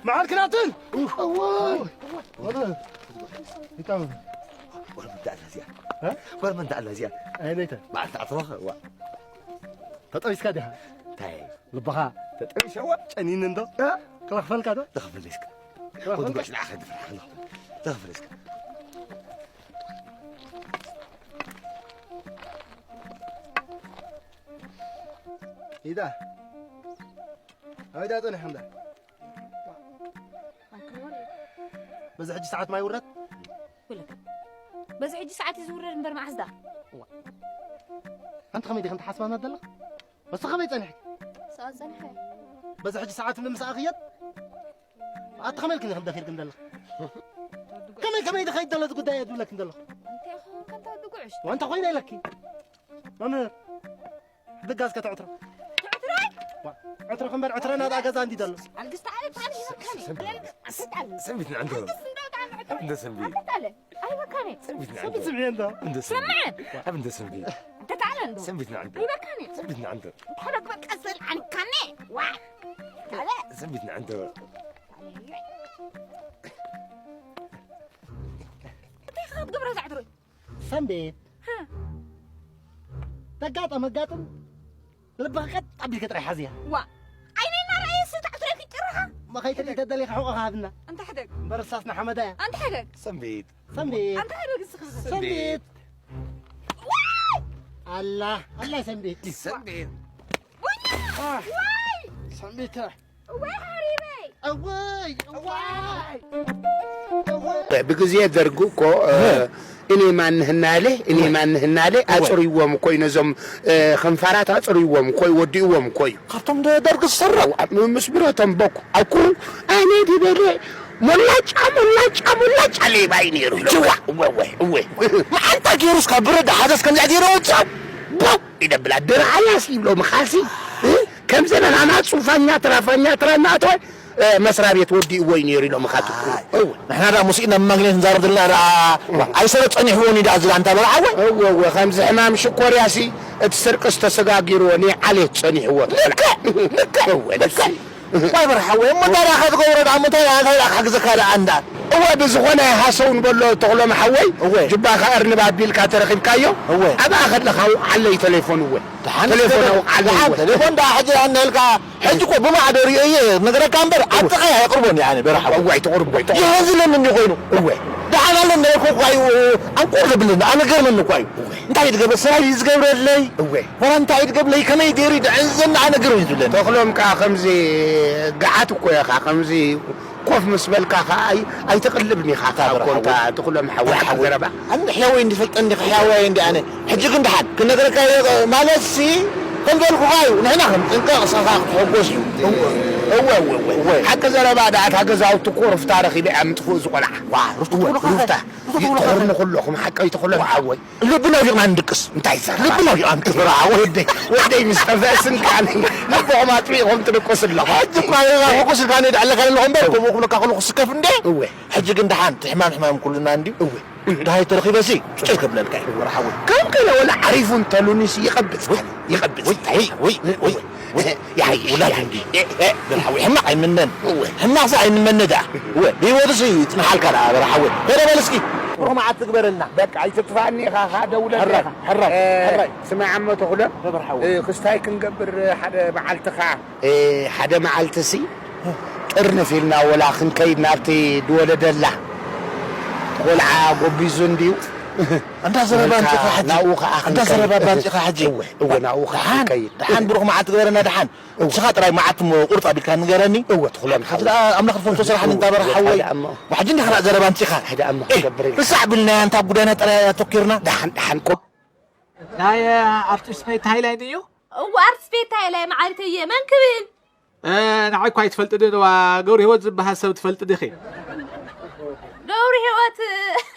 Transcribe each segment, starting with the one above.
መዓል ክናትን! ጓል መን ተኣላ እዚኣ? እ? ጓል መን ተኣላ እዚኣ? ኣይነይተ። በዓል ተኣትሮኸ? ዋ። ተጠቢስካ ዲኻ? እንታይ? ልብኻ? ተጠቢሰዋ? ጨኒኒ እንዶ? እ? ክለኽፈልካ ዶ? ተኸፈለስካ። ክለኽፈልካ? ወዲ ጓሽ ንዓኸ ድፍርሓ ነው። ተኸፈለስካ። ኢዳ። ኣበይ ዳ ጸኒሕኩም ዳ? በዚ ሕጂ ሰዓት ማይ ውረድ? ወለከ። በዚ ሕጂ ሰዓት እዩ ዝውረድ እምበር መዓስ ዳ? እዋ። ኣንቲ ከመይ ዲኺ እንተ ሓስባና ዘለኽ? በሱ ከመይ ጸኒሕኪ? ሰዓት ጸኒሐ። በዚ ሕጂ ሰዓት ንምሳኣ ክየድ? ኣቲ ከመይ ኢልክኒ ከም ደፊርክን ዘለኽ? ከመይ ከመይ ድኸይድ ዘሎ እቲ ጉዳይ እየ ዝብለክን ዘለኹ? እንታይ ኸውን ከንታ ወዲ ጉዕሽ? ዋንታ ኮይነ ኢለኪ። መምህር፣ ድጋስ ከተዕትሮ። ትዕትሮይ? ዋ፣ ዕትሮ ክንበር ዕትሮ ናብኣ ገዛ እንዲ ዘሎ። ኣልግስቲ ዓለ ታሊ ይበካኒ። ሰንቢት ንዕንዶ። ኣልግስቲ እንዶ ታሊ ዕትሮ። እንደ ሰንቢት። ኣልግስቲ ዓለ። ኣይበካኒ። ሰንቢት ንዕንዶ። ሰንቢት ስምዒ እንዶ። እንደ ሰንቢት። ስምዒ። ኣብ እንደ ሰንቢት። እንተ ታለ እንዶ። ሰንቢት ንዕንዶ። ኣይበካኒ። ሰንቢት ንዕንዶ። ታለ ግበር ቀስል ዓንካኒ። ዋ። ታለ። ሰንቢት ንዕንዶ። እንታይ ኢኻ ክትገብራ እዛ ዕትሮይ? ሰንቤት። ሃ። ተጋጠም ኣጋጥም ልብኻ ቀጥ ኣቢልካ ጥራይ ሓዝያ። ዋ። ዓይነይ እናረኣየ ስታዕ ትረኪ ጭራኻ። መኸይ ትርኢ ተደሊኻ ሕቖኻ ሃብና። ኣንታ ሕደግ። እምበር ርሳስና ሓመዳ እያ። ኣንታ ሕደግ። ሰንቤት። ሰንቤት። ኣንታ ሕደግ እስኺ። ሰንቤት። ዋይ! ኣላ፣ ኣላ ሰንቤት። ሰንቤት። ቡኛ! ኣህ። ዋይ! ሰንቤት። እወይ ሓሪበይ! እወይ፣ እወይ! ብግዜ ደርግ እኮ፣ እ፣ እኔ ማንህና ለ፣ እኔ እወይ። ማንህና ለ፣ እወይ። ኣጽርይዎም እኮ እዩ ነዞም፣ እ፣ ከንፋራት ኣጽርይዎም እኮ እዩ፣ ወዲእዎም እኮ እዩ። ካብቶም ደ-፣ ደርግ ዝሰርቕ? ኣብ ም-፣ ምስ ብረቶም በኩ፣ ኣብ ኩሉ ኣነ ድበለ፣ ሞላጫ፣ ሞላጫ፣ ሞላጫ ሌባ እዩ ነይሩ። ጅዋ! እወ፣ እወ፣ እወ። መዓንጣ ገይሩስ ካብ ብረት ሓዘስ ከምዚኣ ገይሩ ኣውፅኦም። ቦ! ይደብላ። ድርዓያስ ይብሎ ምኻሲ፣ እ? ከም ዘበናና ጹፋኛ፣ ትራፋኛ፣ ትራናቶ፣ እ፣ መስሪያ ቤት ወዲእዎ እዩ ነይሩ ኢሎም ኻትኩ። ኣይ፣ እወ። ንሕና ደኣ ሙስኢና ብማግኔት ንዛረብ ዘለና ደኣ፣ እወ። ኣይሰረ ጸኒሕዎን እዩ ደኣ ዝላ እንታ በላ ዓወ። እወ፣ እወ፣ ከምዚ ሕማም ሽኮርያሲ፣ እቲ ስርቅስ ተሰጋጊርዎ፣ ንዓሌት ጸኒሕዎ። ልክዕ፣ ልክዕ፣ እወ፣ ልክዕ። ንሱ። ዋይ በርሓ ወይ፣ እሞ እንታይ ደኣ ክትገብሮ ደኣ፣ እሞ እንታይ ደኣ፣ እንታይ ደኣ ክሕግዘካ ደኣ እንዳ። እወ፣ ብዝኾነ ሃሰው ንበሎ ተኽሎም ሓወይ፣ እወ። ጅባኻ እርንብ ኣቢልካ ተረኺብካዮ፣ እወ። ኣብኣ ከለኻ ውዓለይ ተሌፎን፣ እወ። ደሓን ተሌፎን ተሌ-፣ ኣውዓለይ፣ ደሓን እወ። ተሌፎን ደኣ ሕጂ ደኣ እናበልካ፣ ሕጂ እኮ ብማዕዶ ሪኦየ ነገረካ እምበር፣ እወ። ኣብ ጥቓይ ኣየቕርቦን እየ ኣነ በርሓ ወይ። እወ፣ ኣይተቕርቦ፣ ኣይተቕርቦ። ይሕዝለኒ እንዲ ኮይኑ። እወ። ደሓን ኣለኒ እኮ እዩ፣ ኣንቁር ዘብለኒ፣ ኣነ ገርመኒ እኮ እዩ። እወ። እንታይ እዩ ዝገብረ? ስራሕ እዩ ዝገብረለይ? እወ። ወላ እንታይ እዩ ዝገብረለይ? ከመይ ገይሩ እዩ ድዕዘኒ? ኣነ ግርም እዩ ዝብለኒ። ተኽሎም ከኣ ከምዚ ገዓት እኮ ኢኻ፣ ከምዚ ኮፍ ምስ በልካ ከኣ ኣይ-፣ ኣይትቕልብን ኢኻ፣ እታ ከኣ በርሓ ኮንካ ወይ። ተኽሎም ሓወይ በርሓ ወይ። ዘረባ። ኣነ ሕያወይ እንዲ ፈልጠኒ ዲኻ? ሕያወይ እንዲ ኣነ። ሕጂ ግን ደሓን ክነግረካ እየ፣ ማለትሲ ከም በልኩኻ እዩ። ንሕና ክንጥንቀቕ፣ ንስኻ ክትሕጎስ እዩ። እወ፣ እወ፣ እወ፣ እወ። እወ። ሓቂ ዘረባ ደኣ፣ እታ ገዛውቲ እኮ ሩፍታ ረኺበ እያ ምጥፍኡ ዝቖልዓ። ዋ፣ ሩፍታ እወ፣ ትብሉኻ ኸ? ሩፍታ። ሩፍታ ትብሉኻ ኸ? ይጥርንኹ ኣለኹም፣ ሓቀይ ተኽሎም ሓወይ። ልብና ኣውዲቕና ንድቅስ። እንታይ ይሰርሕ? ልብና ኣውዲቕና ንድቅስ። በርሓ ወደይ፣ ወደይ ምስ ጠፍአ ስንካኒ ልብኹም ኣጥፊእኹም ትድቅሱ ኣለኹም። ሕጂ እኳ ጌጋ ሕጉስ ኢልካ ንድዕለካ ኣለኹ እምበር፣ እወ። ከምኡ ክብለካ ከለኹ ክስከፍ እንዴ? እወ። ሕጂ ግን ደሓን፣ እቲ ሕማም ሕማም ኩልና እንድዩ። እወ። ደሃይ ተረኺበሲ፣ ጭል ክብለልካ እዩ፣ በርሓ ወይ። ከም ገለ ወላ ዓሪፉ እንተሉኒሲ ይቐብጽ፣ ይቐብጽ። ወይ፣ ወይ፣ ወይ፣ ወይ። ይሓይሽ፣ ውላድ ይሓይሽ። እንዲ። እ፣ እ፣ በርሓ ወይ፣ ሕማቕ ኣይንመነን። እወ። ሕማቕሲ ኣይንመነ ደኣ። እወ፣ ብህይወትሲ ይጽንሓልካ ደኣ፣ በርሓ ወይ። ከደ በል እስኪ። ብሩኽ መዓልቲ ትግበረልና። በቃ፣ ኣይትጥፋእኒ ኢኻ፣ ኻዓ ደውለልካ ሕራይ፣ ኢኻ። ሕራይ፣ እ፣ ሕራይ። ስማዕ እሞ ተኽሎ፣ በርሓ ወይ። እ፣ ክስታይ ክንገብር ሓደ መዓልቲ ኻዓ። እ፣ ሓደ መዓልትሲ ጥርንፍ ኢልና ወላ ክንከይድ ናብቲ ድወለደላ ቆልዓ ጎቢዙ እንድዩ። ኣንታ ዘረባ በቃ ኣምጺኻ ሕጂ። ናብኡ ኸዓ ኣንታ ክንከይድ። ዘረባ ኣምጺኻ ሕጂ። እወ፣ እወ፣ ናብኡ ኸዓ ደሓን፣ ክንከይድ። ደሓን ብሩኽ መዓልቲ ግበረና ደሓን። እወ። ንስኻ ጥራይ መዓልቲ እሞ ቁርጽ ኣቢልካ ንገረኒ። እወ፣ ትኽሎም ወሓዚ ሓወይ። ደኣ ኣምላኽ ዝፈልጦ ስራሕ እወ፣ እንታ በርሓ ወደ ወይ። ኣሞ። ወሓጂ እንዲኻ ደኣ ዘረባ ኣምጺኻ። ሓደ ኣሞ ኤ፣ ክገብር ኢልካ። ርሳዕ ብልና ኣንታ ኣብ ጉዳይና ጥራይ ኣተኲርና። ደሓን፣ ደሓን ኮ-፣ ናይ ኣርቲስት ፌት ሃይላይ ድዩ? እወ፣ ኣርቲስት ፌት ሃይላይ መዓልተየ፣ መን ክብል? እ፣ ንዓይ እኳ ኣይትፈልጥኒ ነዋ፣ ገብረ ህይወት ዝበሃል ሰብ ትፈልጢ ዲኺ? ገብረ ህይወት፣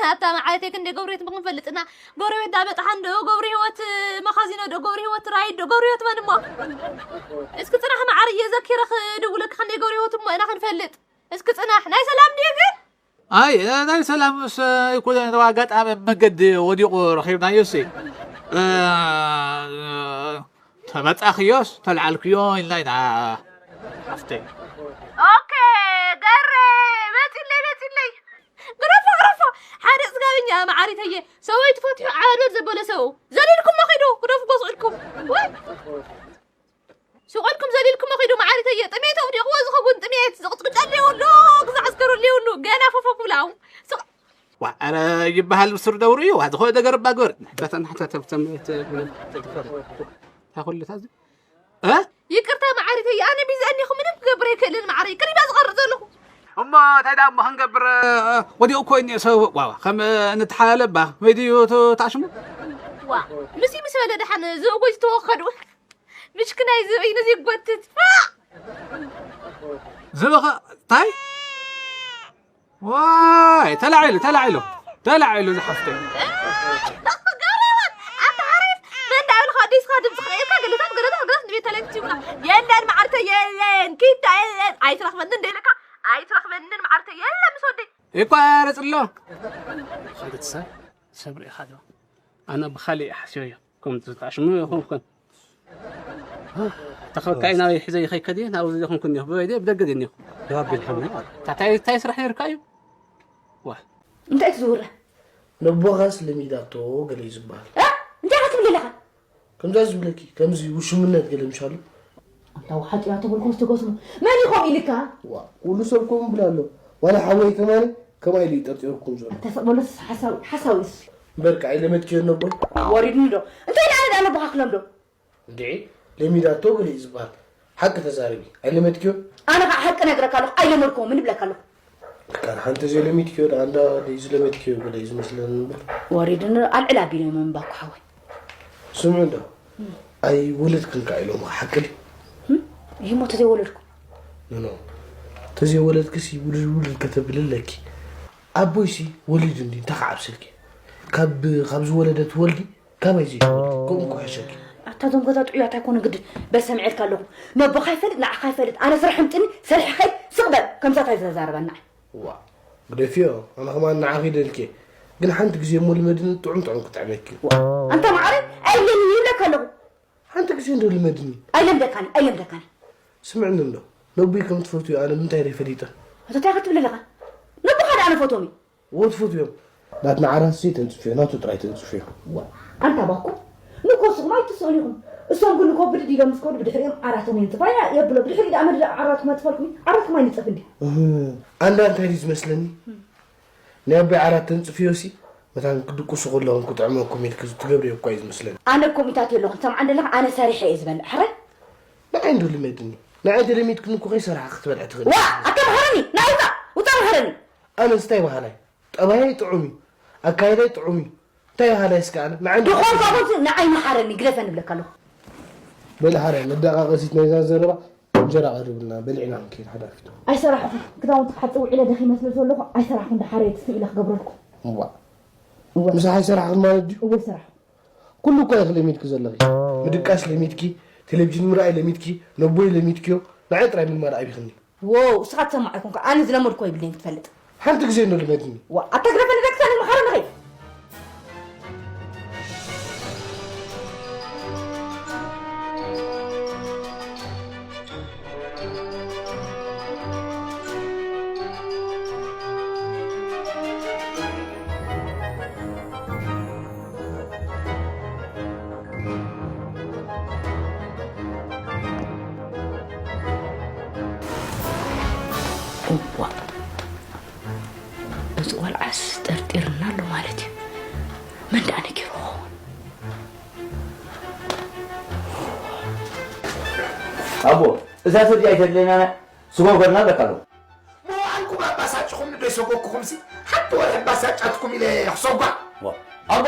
ኣታ መዓልተይ ክንደይ ገብረ ህይወት ምኽንፈልጥና፣ ጎረቤት ዳ በጽሓ እንዶ፣ ገብረ ህይወት መኻዚኖ ዶ፣ ገብረ ህይወት ራይድ ዶ፣ ገብረ ህይወት መን እሞ? እስኪ ጽናሕ መዓርየ ዘኪረ ክድውለካ ክንደይ ገብረ ህይወት እሞ ኢና ክንፈልጥ። እስኪ ጽናሕ፣ ናይ ሰላም ድዩ ግን? ኣይ፣ ናይ ሰላምስ ኣይኮነ፣ ኣብ ኣጋጣሚ መገዲ ወዲቑ ረኺብናዮሲ። እ፣ ተመጻኽዮስ ተልዓልክዮ ኢልና ኢና፣ ሓፍተይ። ኦኬ፣ ያ መዓሪተየ፣ ሰበይቱ ፈትሑ ዓበድበድ ዘበለ ሰው። ዘሊልኩሞ ኺዱ፣ ክደፍጎ ስቕ ኢልኩም። ወይ! ስቕ ኢልኩም ዘሊልኩሞ ኺዱ መዓሪተየ፣ ጥሜት ኣውዲቕዎ ዝኸውን ጥሜት፣ ዝቕጭቅጨ ኣለዎ ኣሎ፣ ክዝዓስከሩ ኣለዎ ኣሎ፣ ገና ፈፈ ክብላው። ስቕ- ዋ፣ ኣረ ይበሃል ብስሩ ደውሩ እዩ፣ ዋ፣ ዝኾነ ነገር እባ ግበር። በተን ሓታ ተብተም ተ-፣ ተ-፣ ታኹልታ እ? ይቅርታ መዓሪተይ፣ ኣነ ቢዚ እኒኹ ምንም ክገብር ኣይክእልን መዓረይ፣ ቅድሚያ ዝቐርጽ ዘለኹ። እሞ እንታይ ደኣ እሞ ክንገብር፣ ወዲቑ እኮ እኒኦ ሰብ፣ ዋዋ፣ ከም ንተሓላለባ፣ ወይ ድዩ ት-፣ ተኣሽሙ? ዋ፣ ምስ ምስ በለ ደሓን ዝእጎ ዝተወኸዱ። ምሽክናይ ዝብኢ ነዚ ይጎትት። ፋእ! ዝበኸ-፣ እንታይ? ዋይ፣ ተላዒሉ፣ ተላዒሉ፣ ተላዒሉ ዝሓፍተይ። ገረወት፣ ኣታ ሓሪፍ፣ መን እንዳበልካ ኣዲስካ ድምፂ ክርእየካ፣ ገለታት፣ ገለታት፣ ገለታት ንቤት ተለክቲ ይብላ። የለን፣ መዓርተ፣ የለን፣ ኪዳ፣ የለን፣ ኣይትረኽበንን እንደ ኢለካ፣ ኣይትረኽበንን፣ መዓርተ፣ የለን፣ ምስ ወደይ። ይቋረፅ ኣሎ። ሓደ ሰብ፣ ሰብ ርኢኻ ዶ? ኣነ ብኻሊእ ሓስዮ እየ። ከምቲ ተኣሽሙ ይኹን ኮን። ተኸካይ ናበይ ሒዘ ይኸይከድ እየ፣ ናብዚ ይኹን ኩን እየ፣ ብበይደ ብደገ እየ እኒኹ። ዶ ኣቢልኩም? ታታይ፣ ታይ ስራሕ ነርካ እዩ? ዋ። እንታይ ትዝውረ? ነቦኻስ ለሚዳቶ ገለ እዩ ዝበሃል። እ? እንታይ ኢኻ ትብል ዘለኻ? ከምዛ ዝብለኪ፣ ከምዚ ውሽምነት ገለ ምሻሉ። ኣንታ ውሓጥ እያ ተበልኩም ዝተገስሙ። መን እዩ ከምኡ ኢልካ? ዋ፣ ኩሉ ሰብ ከምኡ ይብል ኣሎ። ዋላ ሓወይ ከማን ከምኣ ኢሉ እዩ ጠርጢሩኩም ዘሎ። ኣታ ስቕ በሎስ ሓሳዊ፣ ሓሳዊ እሱ። እምበር ከኣ ኣይለመድክዮ ነቦይ። ወሪድኒ ዶ? እንታይ ደኣ ነቦኻ ክለምዶ? እንድዒ፣ ለሚዳቶ ገለ እዩ ዝበሃል። ሓቂ ተዛረቢ። ኣይለመድክዮን? ኣነ ኸዓ ሓቂ ነግረካ ኣለኹ፣ ኣይለመድክዎምን እብለካ ኣለኹ። ቃል ሓንቲ ዘይለሚድክዮ ደኣ እንዳ ደይ ዝለመድክዮ ገለ እዩ ዝመስለኒ እምበር። ወሪድኒ ኣልዕል ኣቢሎም እምባኮ ሓወይ። ስምዑ እንዶ፣ ኣይወለድክን ከኣ ኢሎም ሓቂ ድዩ? እም? ይሞ ተዘይወለድኩ? ኖ፣ ኖ። ተዘይወለድክሲ ውልድ ውልድ ከተብሊ ኣለኪ። ኣቦይሲ ወሊዱ እንዲ እንታይ ክዓብሰልኪ? ካብ፣ ካብ ዝወለደ ትወልዲ ካበይ ዘይትወልዲ? ከምኡ እኮ ይሕሸኪ። ኣታ እዞም ገዛ ጥዑያት ኣይኮነ ግድን። በል ሰሚዐልካ ኣለኹ። ነቦኻ ይፈልጥ፣ ንዓኻ ይፈልጥ። ኣነ ስራሕ ኣምጥኒ፣ ሰሪሐ ከይድ፣ ስቕ በል። ከምዛ ታይ ዘዛርበና? ዋ፣ ግደፍዮ። ኣነ ከማን ንዓኺ ደልኪ። ግን ሓንቲ ግዜ እሞ ልመድኒ ጥዑም ጥዑም ክጥዕመኪ። ዋ፣ ኣንታ መዓረይ፣ ኣይብለንን ይብለካ ኣለኹ። ሓንቲ ግዜ እንዶ ልመድኒ። ኣይለምደካን፣ ኣይለምደካን። ስምዕኒ እንዶ። ነቦይ ከም ትፈትዮ ኣነ ብምንታይ ደይ ፈሊጠ? ኣታ ታይ ክትብል ኣለኻ? ነቦኻ ደኣ ኣነ ፈትዎም እዩ። ወትፉት እዮም። ናትና ዓራትሲ ተንጽፍዮ፣ ናቱ ጥራይ ተንጽፍዮ። ዋ፣ ኣንታ ባኮ፣ ንኮስኹም ኣይትስእኑ ኢኹም። እሶም ግን ንኮ ብድድ ኢሎም ምስ ከዱ ብድሕሪኦም ዓራቶም የንጽፋ ያ-፣ የብሎ። ብድሕሪ ደኣ መድረቕ ዓራትኩም ኣጽፈልኩም፣ ዓራትኩም ኣይንጸፍ እንዲ። እህ፣ ኣንዳ እንታይ ድዩ ዝመስለኒ? ናይ ኣቦይ ዓራት ተንጽፍዮ ሲ፣ መታን ክድቁሱ ከለኹም ክጥዕመኩም ኢልኪ ትገብርዮ እኳ እዩ ዝመስለኒ። ኣነ ኮሚታት የለኹም፣ ትሰምዓ እንደለኻ፣ ኣነ ሰሪሐ እየ ዝበልዕ። ሕራይ? ንዓይ እንዶ ልመድኒ። ንዓይ ተለሚድክኒ እኮ ከይሰራሕኪ ክትበልዒ ትኽእሊ። ዋ፣ ኣታ መሃረኒ፣ ንዓይ ውጻእ፣ ውጻእ መሃረኒ። ኣነስ እንታይ በሃላይ? ጠባየይ ጥዑም እዩ። ኣካይዳይ ጥዑም እዩ። እንታይ በሃላይ እስከ ኣነ? ንዓይ እንዶ ድኾን ካብኡስ ንዓይ መሓረኒ፣ ግደፈኒ እብለካ ኣለኹ። በሊ ሓራይ፣ መዳቓቐሲት ናይዛ ዘረባ እንጀራ ቀሪቡልና፣ በሊዕና ክንከይድ ሓዳፊቱ። ኣይሰራሕኹን። ክዳውንቲ ክሓጽብ ውዒለ ደኺመ ስለ ዘለኹ፣ ኣይሰራሕኹን። ደሓር እየ ትስእ ኢለ ክገብረልኩም። እዋ። እወ። ምሳሕ ኣይሰራሕኹን ማለት ድዩ? እወ፣ ኣይሰራሕኹን። ኩሉ እኮ ኢኺ ለሚድኪ ዘለኺ። ምድቃስ ለሚድኪ፣ ቴሌቪዥን ምርኣይ ለሚድኪ፣ ነቦይ ለሚድኪዮ፣ ንዓይ ጥራይ ምልማድ ኣቢኽኒ። ዎው፣ እስኻ ትሰማዕ ኣይኮንካ፣ ኣነ ዝለመድኮ የብለይን ክትፈልጥ። ሓንቲ ግዜ እንዶ ልመድኒ። ዋ፣ ኣታ ግደፈኒ ደቅሳ ንመሓረኒ ኸይድ። እዋ፣ እዚ ቆልዓስ ጠርጢርና ኣሎ ማለት እዩ። መን ደኣ ነጊርዎ ኸውን? ኣቦ፣ እዛ ሰብ እዚኣ ኣይተድልየና፣ ስጎ ገርና ኣለካ ኣሎ። መዋዕልኩም ኣባሳጭኹም ንዶ ይሰጎግኹምሲ፣ ሓንቲ ወርሒ ኣባሳጫትኩም ኢለ ክሰጓ? ዋ፣ ኣቦ፣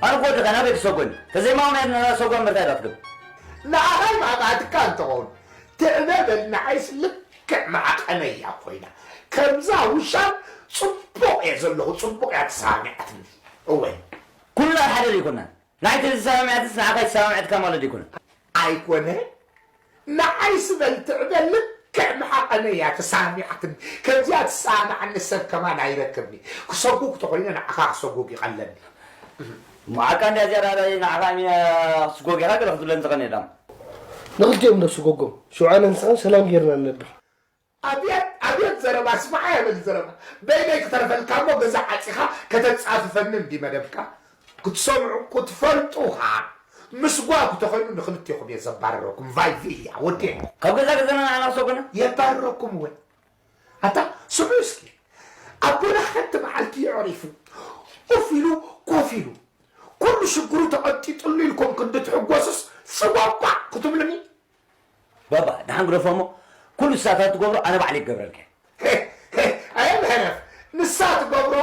ኣነ እኮ ወድኻ ናበይ ክሰጎኒ? ተዘይማውና ሰጓ ምርታይ ዳትግብ። ንኣኻይ ማማትካ እንተኸውን፣ ትዕበ በል፣ ንዓይስ ልክዕ መዓቐነይ እያ ኮይና። ከምዛ ውሻ ጽቡቕ እየ ዘለኹ፣ ጽቡቕ እያ ተሰማሚዓትኒ። እወ። ኩሉ ኣብ ሓደ ዘይኮናን። ንዓይ ተዘይሰማሚዓትስ ንዓኻ ኣይተሰማምዐትካ ማለት ኣይኮነን። ኣይኮነ። ንዓይስ በል ትዕበ ልክዕ መዓቐነይ እያ ተሰማሚዓትኒ። ከምዚኣ ትሰማማዓኒ ሰብ ከማን ኣይረክብኒ። ክሰጉግ ተኾይነ ንዓኻ ክሰጉግ ይቐለኒ። መዓቃ እንድያ እዚኣ ዳኣ ንዓኻ ኣሚና ክስጎግ ኢኻ ገለ ክትብለኒ ትቐኒ ዳሞ። ንኽልቲኦም ዶ ስጎጎም? ሽውዓነ ንስኻን ሰላም ጌርና ንነብር። ኣብየት፣ ኣብየት፣ ዘረባ ስማዓ የበል ዘረባ። በይነይ ክተርፈልካ እሞ ገዛ ዓጺኻ ከተጻፍፈኒ እንዲ መደብካ። ክትሰምዑ ክትፈልጡ ኸዓ ምስጓ ክተኾይኑ ንኽልቴኹም እየ ዘባረረኩም። ቫይቪያ ወዴ ካብ ገዛ ገዛና ንዓና ሰጉና የባረረኩም እወ። ኣታ ስምዑ እስኪ፣ ኣቦና ሓንቲ መዓልቲ የዕሪፉ ኮፍ ኢሉ ኮፍ ኢሉ ኩሉ ሽግሩ ተቐንጢጥሉ ኢልኩም ክንዲ ትሕጎሱስ ጽዋቋ ክትብሉኒ? ባባ ደሓን ግደፎ እሞ ኩሉ ንሳታት ትገብሮ ኣነ ባዕለይ ክገብረልካ። ኣየምሕረፍ ንሳ ትገብሮ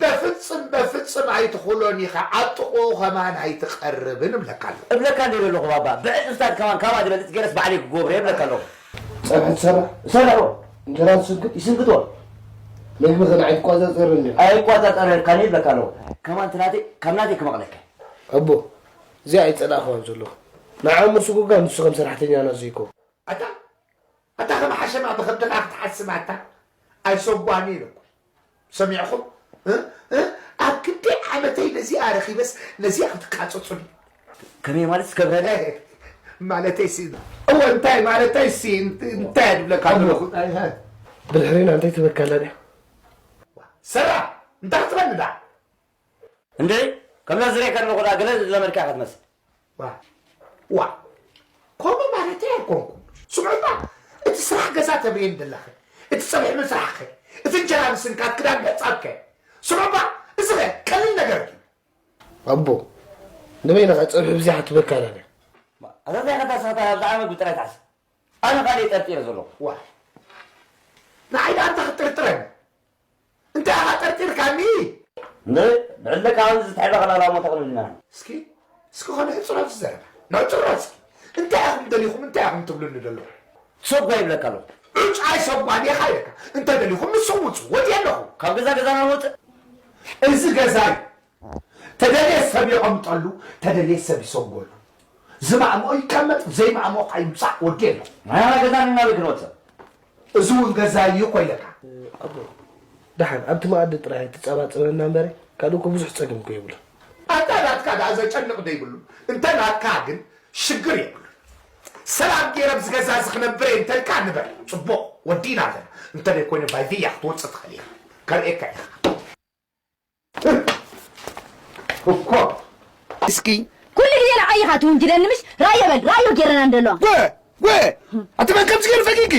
በፍጽም በፍጽም ኣይትኽእሎን ኢኻ ኣብ ጥቕኡ ኸማን ኣይትቐርብን እብለካ ኣለኹ። እብለካ እንደ ዘለኹ ባባ ብዕጽፍታት ከማን ካባ ዝበልጽ ገይረስ ባዕለይ ክገብሮ እየ እብለካ ኣለኹ። ጸብሒ ትሰርሕ? እሰርሕ። እንጀራ ትስንክት? ይስንክት። መግቢ ከ ንዓይ ትቆጻጸረኒ? ኣይቆጻጸረልካን እየ እብለካ ኣለኹ። ከማን ትናተይ ካብ ናተይ ክመቕለካ። ኣቦ እዚኣ ኣይጸላእኽዋን ዘለኹ። ንዓ እሞ ስጉጋ ንሱ ከም ሰራሕተኛና ዘይከውን። ኣታ ኣታ ከም ሓሸማ ብኸብድኻ ክትሓስብ ኣታ ኣይሰጓኒ ኢለኩም። ሰሚዕኹም? እ? እ? ኣብ ክንደይ ዓመተይ ነዚኣ ረኺበስ ነዚኣ ክትቃጸጹኒ? ከመይ ማለት ስከብረለ? ማለተይ ሲ እወ እንታይ ማለተይ ሲ እንታይ ድብለካ ኣለኹ? ብድሕሪና እንታይ ትበካላ ድያ? ሰራ እንታይ ክትበኒ ደኣ? እንዴ ከምዛ ዝሪእካ ኣለኹ ደኣ ገለ ዝለመድካ ኢኻ ትመስል። ዋ ዋ ከምኡ ማለተይ ኣይኮንኩን። ስምዑ እባ እቲ ስራሕ ገዛ ተብልየኒ ደለኺ፣ እቲ ጸብሒ ምስራሕኸ፣ እቲ እንጀራ ምስንካት፣ ክዳን ምሕጻብከ። ስምዑ እባ እዚኸ ቀሊል ነገር ድዩ? ኣቦ ንበይንኻ ጸብሒ ብዚሓ ትበካላለ። ኣታ እንታይ ከታስኻ ኣብዛ ዓመት ብጥራይ ትሓስብ። ኣነ ካልእ ጠርጢረ ዘለኹ። ዋ ንዓይ ደኣ እንታይ ክትጥርጥረኒ? እንታይ ኢኻ ጠርጢርካኒ? ብዕለ ካባን ዝተሕበ ከላላ ሞተ ክንብልና። እስኪ እስኪ ኸነ ሕፅሮ እዚ ዘረባ ነዕፅሮ እስኪ። እንታይ ኢኹም ደሊኹም እንታይ ኢኹም ትብሉኒ ዘለኹም? ሰጓ ይብለካ ኣለኹ። ዕጫይ ሰጓ ዲኻ ኢለካ። እንተ ደሊኹም ንስኹም ውፁ ወፂ ኣለኹ። ካብ ገዛ ገዛና ንወፅእ። እዚ ገዛይ ተደልየ ሰብ ይቐምጠሉ፣ ተደልየ ሰብ ይሰጎሉ። ዝማእምኦ ይቀመጥ ዘይማእምኦ ከዓ ይምፃእ ወዲ ኣሎ። ናይና ገዛ ንናበይ ክንወፅእ? እዚ እውን ገዛ እዩ እኮ ኢለካ። ኣቦ ደሓን ኣብቲ መኣዲ ጥራይ ትፀባፀበና እምበረ ካልእ እኮ ብዙሕ ፀገም እኮ የብሉ። ኣንታ ናትካ ደኣ ዘጨንቕ ዶ ይብሉ? እንተ ናትካ ግን ሽግር የብሉ። ሰላም ገይረ ኣብዚ ገዛ እዚ ክነብር እየ እንተልካ ንበር ፅቡቕ ወዲና ኣለና። እንተ ደይኮይኑ ባይቪያ ክትወፅእ ትኽእል ኢኻ። ከርእየካ ኢኻ። እኮ እስኪ ኩሉ ግዜ ንዓይ ኢኻ ትውንጅለኒ ምሽ? ራዮ በል ራዮ ጌረና እንደለዋ። ጎ ጎ ኣቲ መን ከምዚ ገይሩ ፈጊጊ?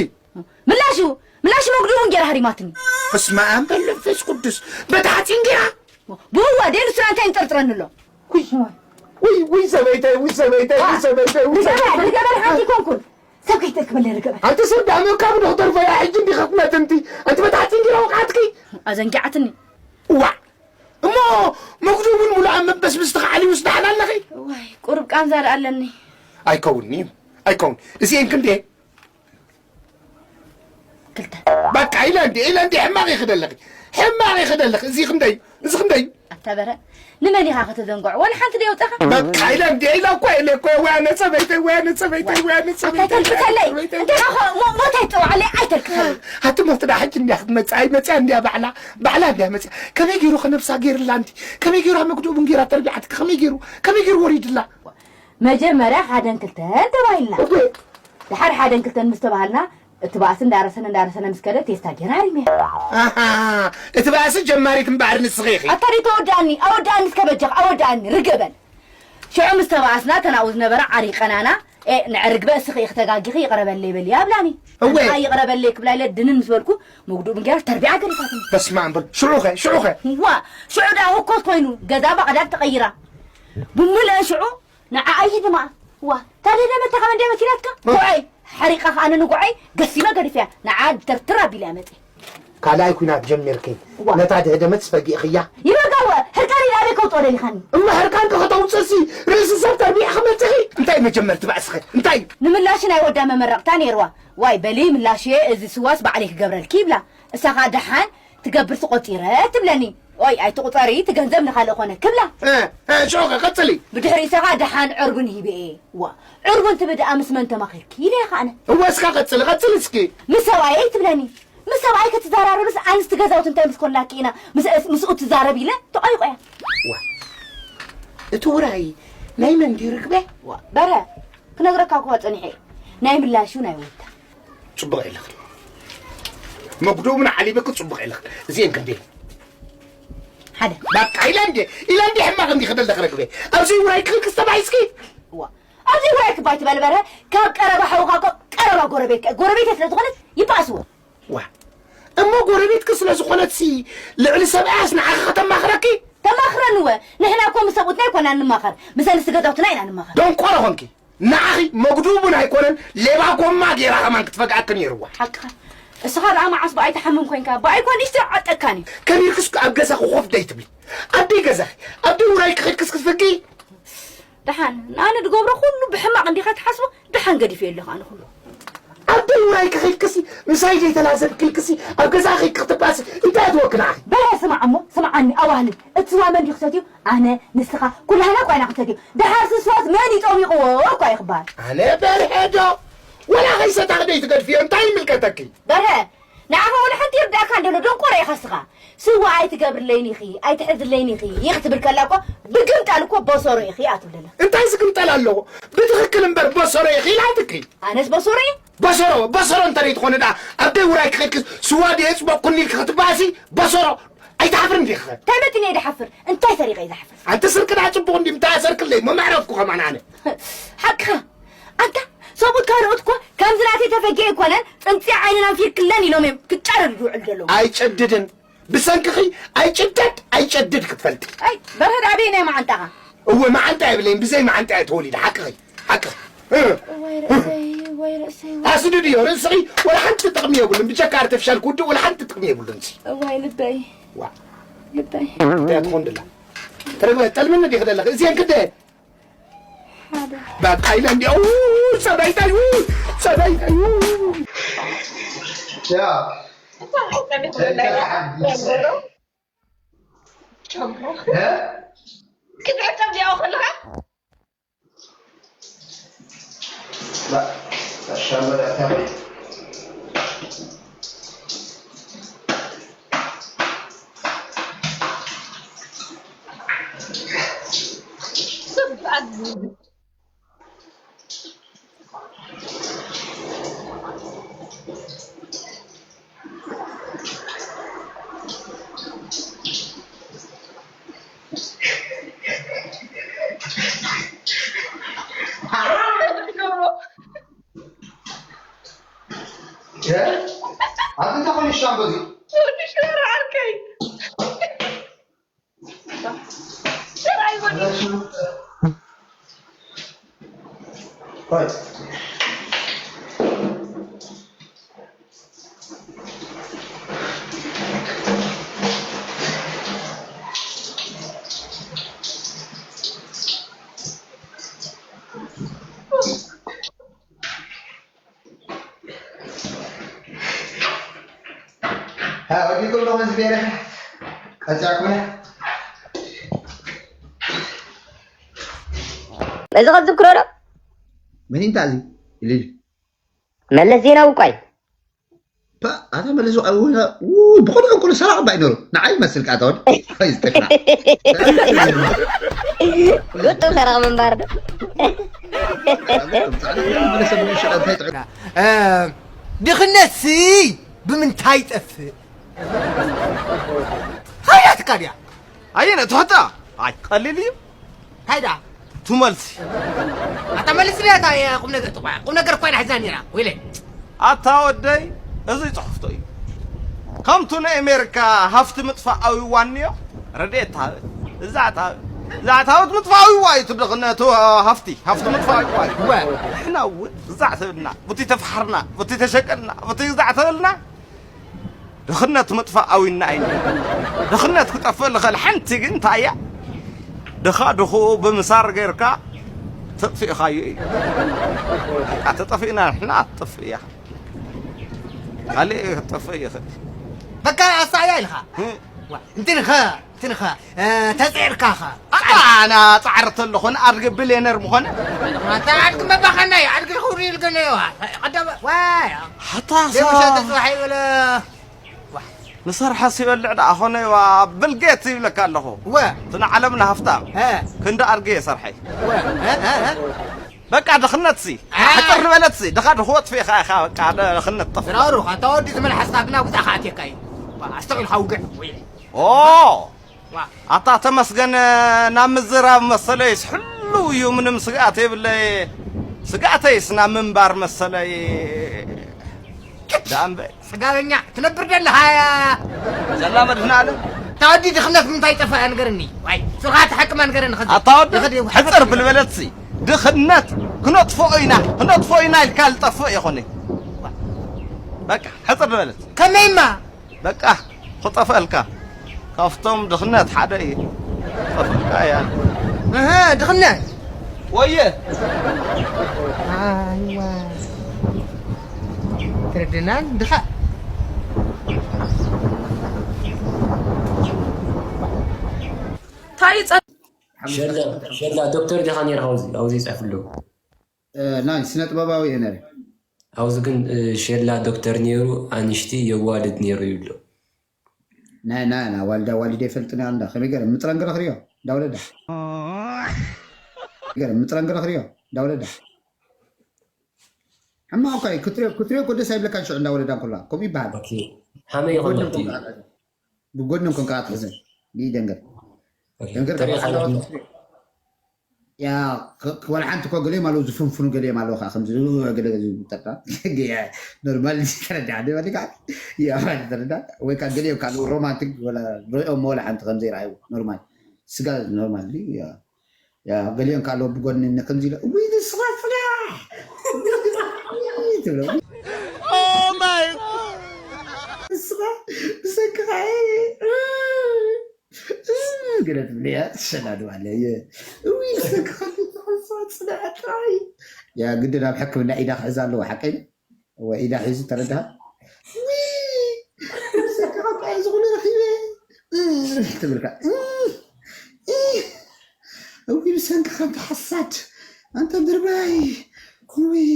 ምላሹ ምላሹ መጉዱ እውን ጌራ ሃሪማትኒ። በስመ ኣብ በል መንፈስ ቅዱስ በታ ሓፂን ጌራ። ብህዋ ደይ ንሱና እንታይ ንጠርጥረኒ ኣሎ? ውይ ውይ ውይ ሰበይተይ ውይ ሰበይተይ ውይ ሰበይተይ ውይ ሰበይተይ። ርገበል ሓንቲ ኮንኩን ሰብ ከይተልክበለ ርገበል። ኣንቲ ሰብ ዳመካ ብዶክተር ፈያ ሕጂ እንዲኻ ክትመትንቲ ኣንቲ በታ ሓፂን ጌራ ወቃዓትኪ። ኣዘንጊዓትኒ። እዋዕ እሞ መጉዱ እውን ሙሉእ ኣብ መበስብስ ተኻዕልዩስ ደሓን ኣለኺ? ዋይ ቁሩብ ቃንዛ ደኣ ኣለኒ። ኣይከውንኒ እዩ ኣይከውን። እዚኤን ክንደየ? ክልተ። በቃ ኢለ እንዲ ኢለ እንዲ ሕማቕ ይኽደለኺ ሕማቕ ይኽደለኺ። እዚ ክንደይ እዚ ክንደይ? ኣታ በረ ንመን ኢኻ ከተዘንግዖ? ወላ ሓንቲ ደየውፀኻ? በቃ ኢለ እንዲ ኢለ እኮ ኢለ እኮ ወያነ ሰበይተይ ወያነ ሰበይተይ ወያነ ኣታ ሰበይተይ ተልክተለይ ወያነ ሰበይተይ። እንተ ሞ- ሞት ኣይትፅውዓለይ ኣይተልክተለይ። ኣቲ ሞት ዳ ሕጂ እንዲያ ክትመፅእ ኣይመፅያ እንዲያ ባዕላ ባዕላ እንዲያ መፅያ ከመይ ገይሩ ከነብሳ ገይርላ እንቲ ከመይ ገይሩ ኣብ መግድኡ ቡን ገይራ ተርቢዓትካ ከመይ ገይሩ ከመይ ገይሩ ወሪድላ? መጀመርያ ሓደን ክልተን ተባሂልና። እወ። ድሓር ሓደን ክልተን ምስ ተባሃልና እቲ ባእሲ እንዳረሰነ እንዳረሰነ ምስ ከደ ቴስታ ጌና ኣሪምያ። ኣሃ፣ እቲ ባእሲ ጀማሪት እምበኣር ንስኺ ኢኺ። ኣታ ደይ ተወዳእኒ ኣወዳእኒ እስከ በጃኽ ኣወዳእኒ ርገበል። ሽዑ ምስ ተባኣስና እተን ኣብኡ ዝነበራ ዓሪቀናና። ኤ ንዕርግበ እስኺ ኢኺ ተጋጊኺ ይቕረ በለይ በልያ ኣብላኒ። እወ። ኣንታ ይቕረ በለይ ክብላ ኢለ ድንን ምስ በልኩ መጉድኡ ብንጌራ ተርቢዓ ገሪፋትኒ። በስመ ኣብ በል። ሽዑኸ ሽዑኸ? ዋ ሽዑ ደኣ ህኮት ኮይኑ ገዛ ባቕዳድ ተቐይራ። ብምልአ ሽዑ ንዓኣ ይድማ። ዋ ታዲያ ደመታ ካብ እንደ መኪናትካ ጉዓይ ሓሪቃ ከኣ ንጉዓይ ገሲመ ገዲፈያ ንዓ ደርትር ኣቢለ መፀ። ካልኣይ ኩናት ጀሚርኪ ዋ። ነታ ድህደመት ስፈጊእኽያ። ይበጋወ ሕርቃን ኢለ ኣበይ ከውፅኦ ደሊኻኒ? እማ ሕርቃንኪ ከተውፅእሲ ርእሲ ሰብ ተርቢዕኺ መፅኺ። እንታይ መጀመርቲ ባእስኺ እንታይ? ንምላሽ ናይ ወዳ መመረቕታ ነይርዋ። ዋይ በሊ ምላሽየ እዚ ስዋስ ባዕለይ ክገብረልኪ ይብላ። እሳ ከዓ ደሓን ትገብር ትቆፂረ ትብለኒ። ኦይ ኣይትቁፀሪ እቲ ገንዘብ ንካልእ ኮነ ክብላ። እ፣ እ፣ ሽዑ ከ ቀፅሊ። ብድሕሪ እሳ ከዓ ደሓን ዕርጉን ሂበ እየ። ዋ ዕርጉን ትብድኣ ምስ መን ተማኺርኪ ኢለ እየ ከኣነ። እወ እስካ ቀፅሊ ቀፅሊ እስኪ። ምስ ሰብኣየይ ትብለኒ። ምስ ሰብኣይ ክትዘራረብስ ኣንስቲ ገዛውቲ እንታይ ምስ ኮንናኪ ኢና ምስ- ምስኡ ትዛረብ ኢለ ተቆይቆያ። ዋ እቲ ውራይ ናይ መን ድዩ ርግበ? ዋ በረ ክነግረካ እኳ ፀኒሐ እየ። ናይ ምላሹ ናይ ወዳ። ፅቡቕ ኢለኺ። መጉዱብና ዓሊበ ክጽቡቕ ኢለኽ። እዚኤን ክንደይ? ሓደ። በቃ ኢለ እንዴ፣ ኢለ እንዴ ሕማቕ እንዲኺ ደለኺ ረግበ። ኣብዚ ውራይ ክኽስተ ባይስኪ። እዋ። ኣብዚ ውራይ ክባይ ትበል በርሀ፣ ካብ ቀረባ ሓውኻ እኮ ቀረባ ጎረቤት፣ ጎረቤት ስለ ዝኾነት ይባእስዎ። ዋ። እሞ ጎረቤትኪ ስለ ዝኾነትሲ ልዕሊ ሰብኣያስ ንዓኺ ከተማኽረኪ? ተማኽረንወ። ንሕና እኮ ምስ ሰብኡትና ኣይኮናን ንማኸር። ምስ ኣንስቲ ገዛውትና ኢና ንማኸር። ደንቆሮ ኾንኪ። ንዓኺ መጉዱቡን ኣይኮነን፣ ሌባ ጎማ ጌራ ከማን ክትፈግኣኪ ነይርዋ። ሓቅኻ። እስኻ ደኣ መዓስ ብኣይ ትሓምም ኮንካ? ብኣይ እኮ ንእሽቶ ይዓጠካን እዩ። ከቢርክስ ኣብ ገዛኺ ኮፍ ደይትብሊ። ኣብ ደይ ገዛኺ፣ ኣብ ደይ ውራይኪ ኸድክስ ክትፍግኢ? ደሓን፣ ንኣነ ድገብሮ ኩሉ ብሕማቕ እንዲኻ ትሓስቦ? ደሓን ገዲፈዮ ኣለኹ ኣነ ኩሉ። ኣብ ደይ ውራይኪ ኸድክሲ፣ ምሳይ ደይተላዘብኪ ኢልክሲ፣ ኣብ ገዛኺ ክትባእሲ፣ እንታይ ኣትወኪ ንዓኺ? በለ ስማዕ እሞ፣ ስምዓኒ፣ ኣዋህልል። እቲ ስዋ መን ድዩ ክሰትዮ? ኣነ፣ ንስኻ፣ ኩላህና እኳ ኢና ክንሰትዮ። ደሓር ስስዋስ መን እዩ ጠሚቕዎ እኳ እዩ ክበሃል። ኣነ በርሀ ዶ? ወላ ከይሰታኺ ደይ ትገድፍዮ፣ እንታይ ይምልከተኪ? በርሀ፣ ንዓኻ ወላ ሓንቲ ይርዳእካ እንደሎ ደንቆሮ ኢኻ እስኻ። ስዋ ኣይትገብርለይን ኢኺ፣ ኣይትሕዝለይን ኢኺ፣ ይኽ ትብል ከላ እኮ ብግምጣል እኮ በሰሮ ኢኺ ኣትብለላ። እንታይ ዝግምጠል ኣለዎ? ብትኽክል እምበር በሰሮ ኢኺ ኢላትኪ። ኣነስ በሰሮ እየ? በሰሮ፣ በሰሮ እንተ ደይ ትኾነ ደኣ ኣብ ደይ ውራይ ክኸድኪ ስዋ ድየ ጽበቕኩኒ ኢልኪ ክትበኣሲ በሰሮ ኣይትሓፍርን ዲኺ? እንታይ መጢነ እየ ድሓፍር? እንታይ ሰሪቐ እየ ዝሓፍር? ኣንቲ ስርቂ ደኣ ጽቡቕ እንድዩ፣ እንታይ ኣሰርክለይ? መማዕረፍኩ ከማን ኣነ። ሓቅኻ። ኣንታ ሰብኡት ካልኦት እኮ ከምዚ ናተይ ተፈጊአ ኣይኮነን፣ ጽምጺ ዓይንን ኣንፊርክለን ኢሎም እዮም ክጫረዱ ዝውዕሉ ዘለዉ። ኣይጨድድን። ብሰንክኺ ኣይጭደድ ኣይጨድድ ክትፈልጢ። ኣይ፣ በርሀ ደኣ በየናይ መዓንጣኻ? እወ፣ መዓንጣ የብለይን፣ ብዘይ መዓንጣ እየ ተወሊደ። ሓቅኺ፣ ሓቅኺ። እ። እዋይ ርእሰይ፣ እዋይ ርእሰይ፣ እዋይ። ኣስድድዮ፣ ርእስኺ ወላ ሓንቲ ጥቕሚ የብሉን። ብጀካ ኣርቲፊሻል ክውድእ ወላ ሓንቲ ጥቕሚ የብሉን። እዋይ ልበይ። ዋ። ልበይ። እንታይ ትኾን ድላ? ተረግበ፣ ጠልምኒ ዲኺ ዘለኺ? እዚአን ክደ ሓደ። በቃ ኢለ እንዲ፣ ኡ፣ ጸባይታይ፣ ኡ፣ ጸባይታይ፣ ኡ። ያ። እንታይ ዓይነት ወላሂ ጀምሮ። ጀምሮ። እ? ክትዕቀብ ዲያው ከለኻ? ላ፣ ሻምበል ኣታኺ። እ? ኣንተ ተኾን ይሻምበል እዩ። ትንሽ ወር ዓርከይ። ጥራይ በሉ። ሆይ። ها، وديكم لهم زبيرة. قطعكم. እዚ ኸ ትዝክሮ ዶ? መን እዩ እንታ እዚ? ኢሉ ኢሉ። መለስ ዜናዊ እኳ እዩ። ፓ፣ ኣታ መለስ ዜናዊ፣ ውይ፣ ብቑልዑ ቁሉ ሰራቕ ባይ ነሩ። ንዓይ ይመስል ከኣ፣ ኣታ ወዲ። ኸይ ዝተካ። ግጡም ሰራቕ ምንባር ዶ? መለስ ዜናዊ እንታይ ጥዑም። እ፣ ድኽነትሲ ብምንታይ ይጠፍእ? ሃያትካ ድያ? ኣየነ ትሕታ? ኣይ፣ ቀሊል እዩ። እንታይ ደኣ? ትመልሲ። ኣታ መልስለይ፣ ኣታ ቁም ነገር፣ ቁም ነገር እኮ ኢና ሒዝና ነይራ፣ ወይለይ። ኣታ ወደይ፣ እዚ ጽሑፍቶ እዩ። ከምቱ ናይ ኣሜሪካ ሃፍቲ ምጥፋእ ኣዊዋ እንዮ፣ ረድኤት ትሃብ፣ እዛ ትሃብ፣ እዛ ትሃብ ምጥፋእ ኣዊዋ እዩ፣ እቲ ድኽነት ሃፍቲ፣ ሃፍቲ ምጥፋእ ኣዊዋ እዩ። እወ። ንሕና እውን እዛ ትብልና፣ ቡቲ ተፋሕርና፣ ቡቲ ተሸቀልና፣ ቡቲ እዛ ተበልና፣ ድኽነት ምጥፋእ ኣዊና እዩ። ድኽነት ክጠፍእ ልኽእል ሓንቲ ግን እንታይ እያ? ድኻ ድኽኡ ብምሳር ጌርካ ተጥፊእኻዮ እዩ። በቃ ተጠፊእና ንሕና ትጠፍእ እያ። ካልእ ክትጠፍእ ይኽእል። በቃ ኣሳያ ኢልኻ። እ? ዋ፣ እንትንኸ፣ እንትንኸ፣ እ፣ ተጽዒርካኸ? ኣታ ኣና ጻዕሪ ተለኹ ንኣድጊ ብሌነር ምኾነ። ኣታ ኣድጊ መባኸና እዩ፣ ኣድጊ ክብሪ ኢልገለ እዩ። ቀደም፣ ዋይ። ሓታ ደም ሳ- ሸጠ ጽባሕ ይበለ። ንሰርሐ ሲበልዕ ደኣ ኾነ ዋ ብልጌት ይብለካ ኣለኹ። እወ። እቲ ንዓለምና ሃፍታም። እ። ክንዲ ኣድጊ እየ ሰርሐ። እወ። እ፣ እ፣ እ። በቃ ድኽነት ሲ። ኣይ። ሕጥር ዝበለት ሲ። ድኻ ድኽወት ፊኻ ኢኻ በቃ ድኽነት ጠፍ። ዝራሩ፣ ኣታ ወዲ ዝመልሓስካ ግና ውጻእ ከኣትየካ እዩ። ዋ፣ ኣስተውዒልካ ውግዕ። ወይ። ኦ! ዋ። ኣታ ተመስገን ናብ ምዝራብ መሰለይስ ሕሉው እዩ፣ ምንም ስግኣት የብለይ። ስግኣተይስ ናብ ምንባር መሰለይ። ዳምበ። ስጋበኛ ትነብር ደለኻ ያ። ዘላ መድህን ኣለ። ኣታ ወዲ ድኽነት ምንታይ ጠፋ ንገርኒ። ዋይ፣ ስኻ ትሓክማ ንገርኒ ኸዚ። ኣታ ወዲ ይኸዲ፣ ሕፅር ብልበለትሲ። ድኽነት ክነጥፍኦ ኢና፣ ክነጥፍኦ ኢና ኢልካ ዝጠፍእ ይኾነ። በቃ፣ ሕፅር ዝበለት። ከመይማ? በቃ፣ ክጠፍአልካ። ካብቶም ድኽነት ሓደ እዩ። ክጠፍእልካ እያ። እህ፣ ድኽነት? ወየ። ኣይዋ። ትርድናን ድኻ። እንታይ ጸ- ሸላ፣ ሸላ ዶክተር ዲኻ ነይርካ ኣብዚ፣ ኣብዚ ይጽሕፍ ኣለዉ። እ፣ ናይ ስነ ጥበባዊ እየ ነይረ። ኣብዚ ግን፣ እ፣ ሸላ ዶክተር ነይሩ፣ ኣንሽቲ የዋልድ ነይሩ ይብሎ። ናይ፣ ናይ፣ ናይ ዋልዳ ዋልድ ኣይፈልጥን እያ እንዳ። ከመይ ገይረ? ምጥረን ገለ ክርእዮ፣ እንዳወለዳ። ገይረ፣ ምጥረን ገለ ክርእዮ፣ እንዳወለዳ። ሕማቕ እኮ እዩ። ክትሪኦ፣ ክትሪኦ እኮ ደስ ኣይብለካን ሽዑ እንዳወለዳ እንከላ። ከምኡ ይበሃል። ኦኬ። ሃመይ ይኾን ብጎድኒ መፍትሒ? እንኮን ከኣ፣ ብጎድኒ እንኮን ከኣ ትሕዘን። ይደንገር። ኦኬ። ደንገር ተሪኻ ካብ ኣለዎ። ያ፣ ክ-፣ ክ-፣ ዋላ ሓንቲ እኮ ገሊኦም ኣለዉ ዝፍንፍኑ፣ ገሊኦም ኣለዉ ከዓ ከምዚ ገለ ገለ ዝጠጣ። ኖርማል ተረዳሕ ዶ? ወዲ ከዓ ያ፣ ተረዳሕ። ወይ ከዓ ገሊኦም ከዓ ኣለዉ ሮማንቲክ፣ ወላ ሪኦም ወላ ሓንቲ ከም ዘይረኣዩ ኖርማል። ስጋ ኖርማል ድዩ? ያ፣ ያ፣ ገሊኦም ከዓ ኣለዉ ብጎኒ ን-፣ ከምዚ ኢለ፣ "ውይ፣ ንስኻ ፍላሕ!" ትብሎ። Oh my God! ንስኻ ብሰንክኻ፣ እ፣ እ፣ ገለ ትብልያ፣ ትሸናድዋ ኣለየ። እውይ፣ ብሰንክኻ ተተኸሳ ጽንዓት ጥራይ። ያ፣ ግድን ኣብ ሕክምና ኢዳ ክሕዛ ኣለዎ፣ ሓቀይ? እወ፣ ኢዳ ሒዙ ተረድሃ። እውይ፣ ብሰንክኻ ጥራይ እዚ ኩሉ ረኺበ። እ፣ ትብልካ። እ፣ እ፣ እውይ፣ ብሰንክኻ ኣንታ ሓሳድ፣ ኣንታ ድርባይ። እውይ።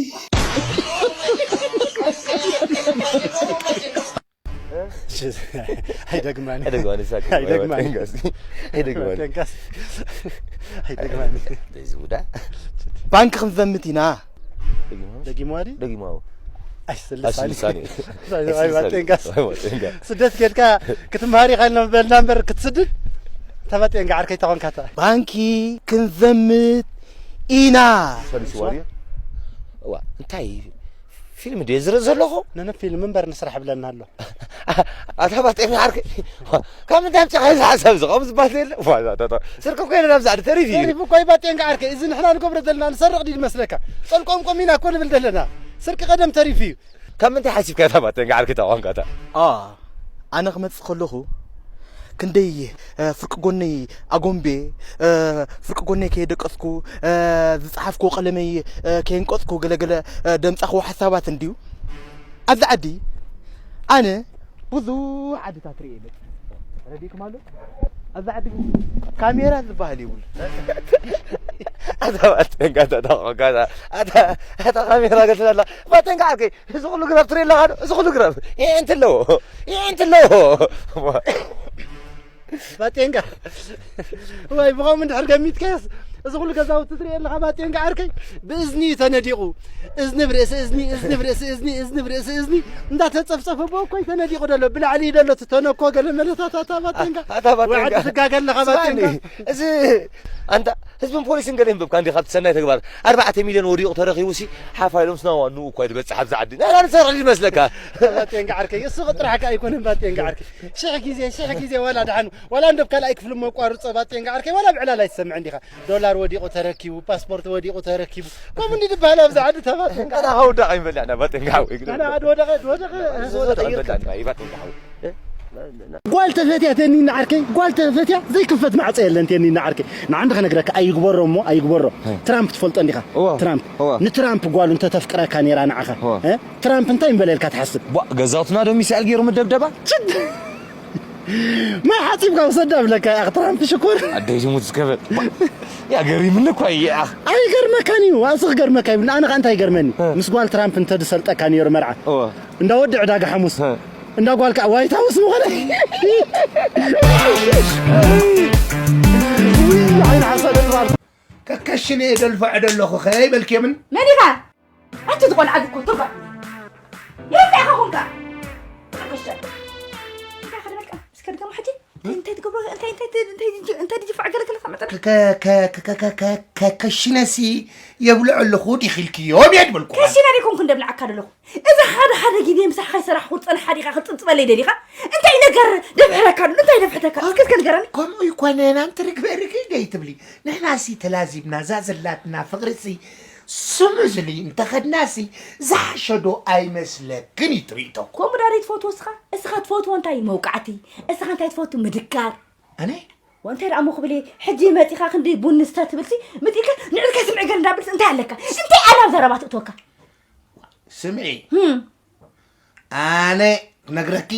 ኣይደግማን። ኣይደግማን፣ ይሳቅ። ኣይደግማን። ኣይደግማን። ኣይደግማን። ኣይደግማን። ደዚ ውዳ። ባንክ ክንዘምት ኢና። ደጊማዊ? ደጊማዊ። ኣይስልሳኒ። ኣይስልሳኒ። ኣይስልሳኒ። ኣይባጤንጋስ። ኣይባጤንጋ። ስደት ኬድካ ክትምሃር ኢኻ ኢልና በልና እምበር ክትስድድ ተባጤንጋ ዓርከይ ተኾንካታ። ባንኪ ክንዘምት ኢና። ሰርቪስ ዋርዮ? እዋ፣ እንታይ ፊልም ድየ ዝርኢ ዘለኹ? ነነ ፊልም እምበር ንስራሕ ብለና ኣሎ። ኣታ ባጤንጋ ዓርከይ፣ ካብ ምንታይ ኣምጺእካ እዚ ሓሳብ እዚ? ከምኡ ዝበሃል የለ። ዋ፣ ዛ፣ ታ፣ ታ፣ ስርቂ እኮ የለን ኣብዚ ዓዲ፣ ተሪፉ እዩ። ተሪፉ እኮ እዩ ባጤንጋ ዓርከይ። እዚ ንሕና ንገብሮ ዘለና ንሰርቕ ድዩ ዝመስለካ? ጠልቆምቆም ኢና እኮ ንብል ዘለና። ስርቂ ቀደም ተሪፉ እዩ። ካብ ምንታይ ሓሲብካ እታ ባጤንጋ ዓርከይ እታ ቋንቋ እታ? ኣ፣ ኣነ ክመጽእ ከለኹ ክንደይ፣ እ፣ ፍርቂ ጎነይ ኣጎንቤ፣ እ፣ ፍርቂ ጎነይ ከየደቀስኩ፣ እ፣ ዝጸሓፍክዎ ቀለመይ፣ እ፣ ከየንቀጽኩ ገለገለ፣ እ፣ ደምጻኽዎ ሓሳባት እንድዩ። ኣብዚ ዓዲ ኣነ ብዙሕ ዓድታት ርእየ መጽእ። ተረዲእኩም ኣሎ? ኣብዚ ዓዲ ግን ካሜራ ዝበሃል የብሉ። ኣታ ባጤንጋ፣ ኣታ ተቆጋዛ፣ ኣታ፣ ኣታ ካሜራ ገትለላ። ባጤንጋ ዓርከይ፣ እዚ ኩሉ ግራብ ትርኢ ኣለኻ ዶ? እዚ ኩሉ ግራብ። ይሄ እንትን ኣለዎ። ይሄ እንትን ኣለዎ። ባጤንጋ። ወይ ብኸምኡ እንድሕር ገሚትካስ፣ እዚ ኩሉ ገዛውቲ ትርኢ ኣለኻ ባጤንጋ ዓርከይ? ብእዝኒ እዩ ተነዲቑ። እዝኒ ብርእሲ እዝኒ፣ እዝኒ ብርእሲ እዝኒ፣ እዝኒ ብርእሲ እዝኒ እንዳተጸፍጸፈ ብኡ እኮ እዩ ተነዲቑ ዘሎ። ብላዕሊ እዩ ዘሎ እቲ ተነኮ ገለ መለታት ኣታ ባጤንጋ። ኣታ ባጤንጋ። ወይ ዓዲ ትጋገ ኣለኻ ስማዕኒ፣ ባጤንጋ። እዚ ኣንታ ህዝብን ፖሊስን ገለ ይንብብካ እንዲኻ ኣብቲ ሰናይ ተግባር። ኣርባዕተ ሚልዮን ወዲቑ ተረኺቡ ሲ ሓፍ ኢሎም ስናዋ ንኡ እኳ እዩ ዝበጽሕ ኣብዚ ዓዲ። ናይና ንሰርቕ ይመስለካ? ባጤንጋ ዓርከይ፣ እሱ ጥራሕ ከኣ ኣይኮነን ባጤንጋ ዓርከይ። ሽሕ ግዜ፣ ሽሕ ግዜ ዋላ ደሓን፣ ዋላ እንዶ ኣብ ካልኣይ ክፍሊ መቋርጾ ባጤንጋ ዓርከይ፣ ዋላ ብዕላል ኣይትሰምዕን ዲኻ? ዶላር ወዲቑ ተረኪቡ፣ ፓስፖርት ወዲቑ ተረኪቡ። ከምኡ እንዲ ዝበሃል ኣብዚ ዓዲ ተባጤንጋ። ኣታ ከውዳቕ ኣይንበልዕ ኢና ባጤንጋ ዓርከይ። ኣና ዓዲ ወደቐ፣ ወደቐ፣ ወደቐ ወደቐ ይርካ። ኣይንበልዕ ኢና፣ ባጤንጋ ዓርከይ። ጓል ተፈትያ ተኒና ዓርከይ፣ ጓል ተፈትያ ዘይክፈት ማዕጾ የለን ተኒና ዓርከይ። ንዓንዲ ከነግረካ ኣይግበሮ እሞ ኣይግበሮ። ሀ። ትራምፕ ትፈልጦ እንዲኻ? እዋ። ትራምፕ። እዋ። ንትራምፕ ጓሉ እንተተፍቅረካ ነይራ ንዓኻ። እዋ። እ? ትራምፕ እንታይ እምበለ ኢልካ ትሓስብ? ቧ፣ ገዛውትና ዶ ሚሳኤል ገይሩ ምደብደባ? ችድ! ማይ ሓጺብካ ውሰዳ ብለካ ያኽ ትራምፕ ሽኩር። ኣደይ ዝሙት ዝከበድ። ቧ፣ ያ ገሪምኒ እኳ እዩ፣ ያኽ። ኣይገርመካን እዩ፣ ኣዚ ክገርመካ ይብል። ኣነ ኸኣ እንታይ ይገርመኒ? እ። ምስ ጓል ትራምፕ እንተ ዝሰልጠካ ነይሩ መርዓ። እወ። እንዳ ወዲ ዕዳጋ ሓሙስ። እ። እንዳ ጓል ከኣ ዋይት ሃውስ ምኾነ። ውይ፣ ዓይኒ ሓሳድ እጥባል። ከከሽነ እየ ደልፍዖ ደለኹ ከይበልክዮምን? መን ኢኻ? ኣቲ ዝቖልዓ እኮ ተጓዕ። ይርዳእኻ ኹንካ። ከከሸ። እንታይ ከደበልካ? እስከ ድገሞ ሕጂ። እንታይ ትገብሮ? እንታይ፣ እንታይ፣ እንታይ፣ እንታይ፣ እንታይ ድጅፋዕ ገለ ገለ ከመጠን? ከ-፣ ከ-፣ ከ-፣ ከ-፣ ከ-፣ ከ-፣ ከ-፣ ከሽነሲ የብልዖ ኣለኹ ዲኺ ኢልክዮም እየ ድበልኩ። ከሽነ ዲኮንኩ እንደብልዓካ ደለኹ። እዚ ሓደ ሓደ ግዜ ምሳኻ ይሰራሕኹ ዝጸንሓ ዲኻ ክትጽብጽበለይ ደሊኻ? እንታይ ነገር ደፍሕረካ ኣሎ? እንታይ ደፍሕረካ? እስከ፣ እስከ ንገረኒ። ከምኡ ይኮነን ኣንቲ ርግበ ርግይ ደይ ትብሊ። ንሕናሲ ተላዚብና እዛ ዘላትና ፍቕሪሲ ስምዕ ዝሊ እንተኸድናሲ ዝሓሸዶ ኣይመስለክን እዩ ትርኢቶ። ከምኡ ዳረይ ትፈትዎ እስኻ? እስኻ ትፈትዎ እንታይ መውቃዕቲ? እስኻ እንታይ ትፈቱ ምድካር? ኣነ? ወንታይ ደኣ እሞ ክብል እየ፣ ሕጂ መጺኻ ክንዲ ቡን ንስተ ትብልሲ፣ ምጺእካ ንዕልካ ስምዒ ገር እንዳብልሲ እንታይ ኣለካ? እንታይ ኣላ ኣብ ዘረባ ትእትወካ? ስምዒ፣ ህም። ኣነ ክነግረኪ፣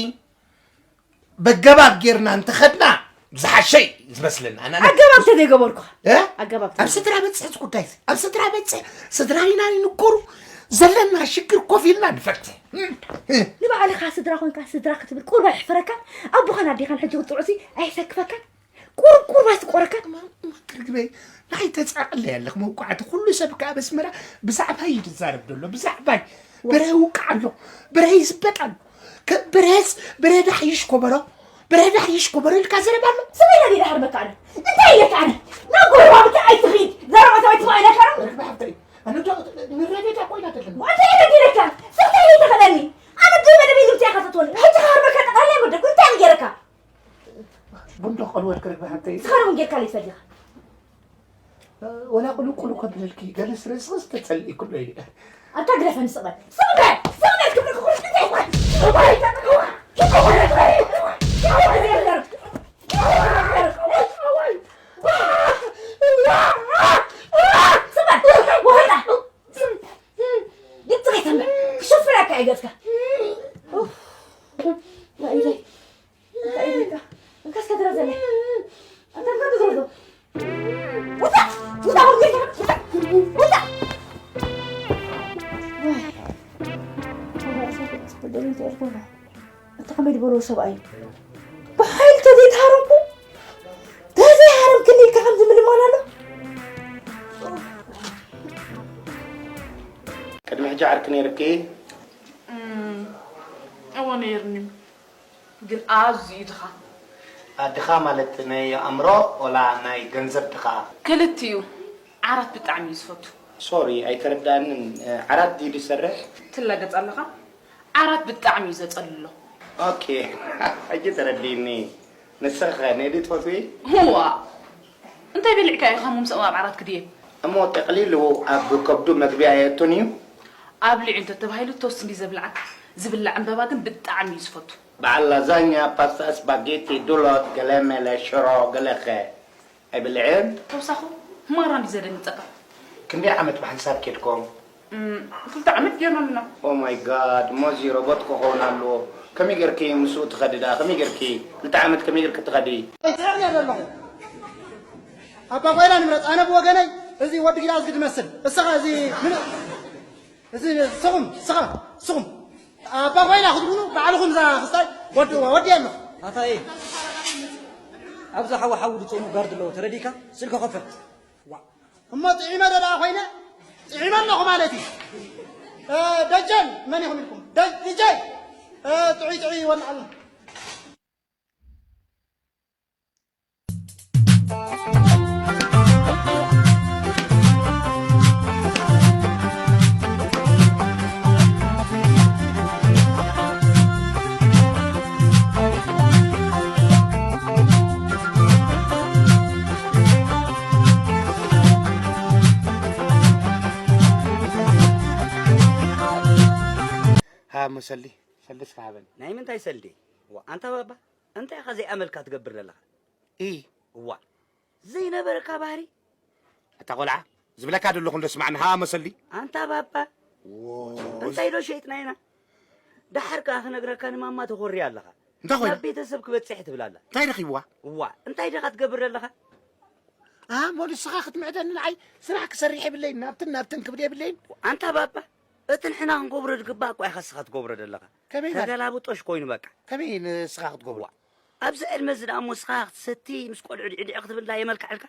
በገባብ ጌርና እንተኸድና ዝሓሸ እዩ ዝመስለኒ። ኣነ፣ ኣነ ኣገባብ ተዘይገበርኩ። እ? ኣገባብ ኣብ ተዘይ- ስድራ በጽሕ እዚ ጉዳይ እዚ። ኣብ ስድራ በጽሕ፣ ስድራ ኢና ይንከሩ። ዘለና ሽግር ኮፍ ኢልና ንፈትሕ። እም፣ እ። ንባዕልኻ ስድራ ኮንካ ስድራ ክትብል ቁርባ ይሕፍረካ። ኣቦኻን ኣዴኻን ሕጂ ክትጥዑሲ ኣየሰክፈካን? ቁሩብ ቁሩብ ኣይስቆረካን? እማ፣ እማ፣ ክርግበይ፣ ንዓይ ተጻቕለይ ኣለኽ መውቃዕቲ። ኩሉ ሰብ ከኣ ኣብ ኣስመራ ብዛዕባይ እዩ ዝዛረብ ዘሎ፣ ብዛዕባይ። ዋ። ብረ ይውቃዕ ኣሎ፣ ብረ ይዝበጥ ኣሎ። ከ-፣ ብረስ፣ ብረ ዳሕይሽ ኮበሮ፣ ብረ ዳሕይሽ ኮበሮ ኢልካ ዘረባ ኣሎ። ስመይ ናበይ ድሓርበካ ኣነ? እንታይ ኢለካ ኣነ? ናብ ጎረባብቲ ኣይትኺድ። ዘረባ ሰበይቲ ትስማዕ ኢለካ ዶ? ርግበ ሓፍተይ፣ ኣነ ዶ ንረቤት ኣኮይና ደለና። ዋንታ እየ በዲለካ? ስቕ ኢለ ይተኸለኒ። ኣነ ብዘይ መደበይ ልምቲ ኢኻ ተትወኒ። ሕጂ ክሃርበካ ጠቕላላ ይመደብኩ። እንታይ እየ ገይረካ? ቡን ዶ ክቐልወልኪ ርግበ ሓፍተይ? ንስኻ እውን ጌርካ ለይትፈልኻ። ወላ ቁልቁል እኮ ብለልኪ፣ ገለ ስለ ዝኽስ ተጸልኢ ኩሎ እዩ። ኣታ ግደፈኒ፣ ስቕ በል። ስቕ በል! ስቕ በል ክብለካ ኩሉ እንታይ ይኾን? ስቕ በል! ወሃላ! ግጥም ኣይተንብዕ! ክሽፍረካ እዩ ገጽካ። ኡፍ! ናኢለይ! እንታይ ኢልካ? እንካስ ከድረዘለይ። ኣንተ እንካ ትድረዞ። ውጣ! ውጣ! ውጣ! ውጣ! ውጣ! ዋይ። ኣታ ከመይ ዝበሎ ሰብኣይ እዩ? ብሓይሊ ተዘይተሃረምኩ፣ ተዘይሃረምክኒ ኢልካ ከምዚ ምልማን ኣሎ? ቅድሚ ሕጂ ዓርኪ ነይርኪ? እም፣ እወ ነይርኒ። ግን ኣዝዩ ድኻ። ኣ፣ ድኻ ማለት ናይ ኣእምሮ ወላ ናይ ገንዘብ ድኻ? ክልቲኡ። ዓራት ብጣዕሚ እዩ ዝፈቱ። ሶሪ፣ ኣይተረድኣንን። እ፣ ዓራት ድዩ ዝሰርሕ? ትላገጽ ኣለኻ? ዓራት ብጣዕሚ እዩ ዘጸልሎ። ኦኬ፣ ሕጂ ተረዲእኒ። ንስኺ ኸ ንእዲ ትፈትዊ? እዋ፣ እንታይ በሊዕካ ኢኻ እሞ ምስ ኣብ ዓራት ክድየብ? እሞ ጠቕሊሉ ኣብ ከብዱ መግቢ ኣየእቱን እዩ? ኣብሊዑ እንተተባሂሉ ቶስት እንዲ ዘብልዓካ፣ ዝብላዕ ዕምበባ ግን ብጣዕሚ እዩ ዝፈቱ። በዓል ላዛኛ፣ ፓስታ፣ ስፓጌቲ፣ ዱሎት፣ ገለ መለ፣ ሽሮ፣ ገለኸ ኣይብልዕን? ተውሳኹ ማራ እንዲ ዘደንግጸካ። ክንደይ ዓመት ብሓንሳብ ኬድኩም? እም፣ ክልተ ዓመት ጌርና ኣለና። ኦ ማይ ጋድ፣ እሞ እዚ ሮቦት ክኸውን ኣለዎ። ከመይ ጌርኪ ምስኡ ትኸዲ ደኣ? ከመይ ጌርኪ? ክልተ ዓመት ከመይ ጌርኪ ትኸዲ? ይስሕቕ ነይረ ኣለኹ። ኣባ ኮይና ንምረጽ። ኣነ ብወገነይ እዚ ወዲ ጊላዝጊ ዝመስል። እስኻ እዚ ምን-፣ እዚ ስኹም፣ ስኻ፣ ስኹም። ኣባ ኮይና ክትብሉ ባዕልኹም እዛ ክስታይ ወዲ-፣ ወዲ ኣለኹ። ኣታየ፣ ኣብዛ ሓዊ ሓዊ ዝጾሙ ጋርድ ኣለዎ፣ ተረዲእካ? ስልኪ ከፈት። ዋ፣ እሞ ጥዒመ ዶ ደኣ ኮይነ? ጥዒመ ኣለኹ ማለት እዩ። እ፣ ደጀን፣ መን ኢኹም ኢልኩም? ደ-፣ ዲጀይ፣ እ፣ ጥዑይ ጥዑይ ይወንዓልና። ሃ፣ መሰሊ፣ ሰልዲ እስከ ሃበኒ። ናይ ምንታይ ሰልዲ? ዋ፣ ኣንታ ባባ፣ እንታይ ኢኻ ዘይኣመልካ ትገብር ዘለኻ? ኢ። እዋ፣ ዘይነበረካ ባህሪ። ኣታ ቆልዓ፣ ዝብለካ ዘለኹ እንዶ ስማዕኒ፣ ሃ መሰሊ። ኣንታ ባባ፣ ዎ። እንታይ ዶ ሸይጥና ኢና? ደሓር ከኣ ክነግረካ ንማማ ተኾርያ ኣለኻ። እንታይ ኮይና? ናብ ቤተሰብ ክበጽሕ ትብል ኣላ። እንታይ ረኺብዋ? እዋ፣ እንታይ ዲኻ ትገብር ዘለኻ? ኣ፣ እሞ ንስኻ ክትምዕደኒ ንዓይ ስራሕ ክሰርሕ የብለይን፣ ናብትን ናብትን ክብል የብለይን። ኣንታ ባባ፣ እቲ ንሕና ክንገብሮ ዝግባእ እኮ ኢኻ ንስኻ ትገብሮ ዘለኻ። ከመይ ማለት? ተገላብጦሽ ኮይኑ በቃ። ከመይ ንስኻ ክትገብሮ? ዋ፣ ኣብዚ ዕድመ እዚ ደኣ እሞ ንስኻ ክትሰቲ ምስ ቆልዑ ድዕድዕ ክትብል ዳ የመልክዐልካ?